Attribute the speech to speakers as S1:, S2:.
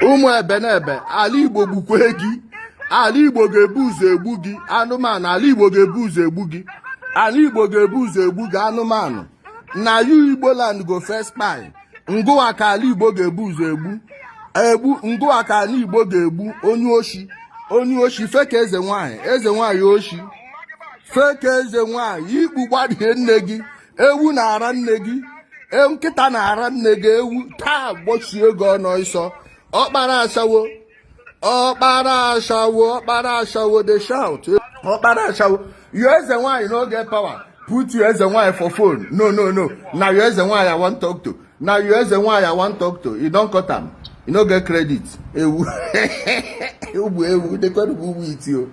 S1: Ụmụ ebe na ebe, ala Igbo gbukwe gị. Ala Igbo ga-ebu ụzọ egbu gị, anụmanụ. Ala Igbo ga-ebu ụzọ egbu gị. Ala Igbo ga-ebu ụzọ egbu gị, anụmanụ. Na you Igbo land go first kpai. Ngụwa ka ala Igbo ga-ebu ụzọ egbu egbu. Ngụwa ka ala Igbo ga-egbu. Onye oshi, onye oshi, fake eze nwanyị, eze nwanyị oshi, fake eze nwanyị. Ikpu gbarie nne gị. Ewu na-ara nne gị, nkịta na-ara nne gị. Ewu taa gbochie gị ọnụ ịsọ. Ọkpara ashawo, ọkpara ashawo, ọkpara ashawo dey shout. Ọkpara ashawo. Your eze nwanyị no get power. Put your eze nwanyị for phone. No, no, no, na your eze nwanyị I wan talk to. Na your eze nwanyị I wan talk to. You don cut am, you no get credit. Ewu, ewu, ewu, dekwanụ ugwu iti o.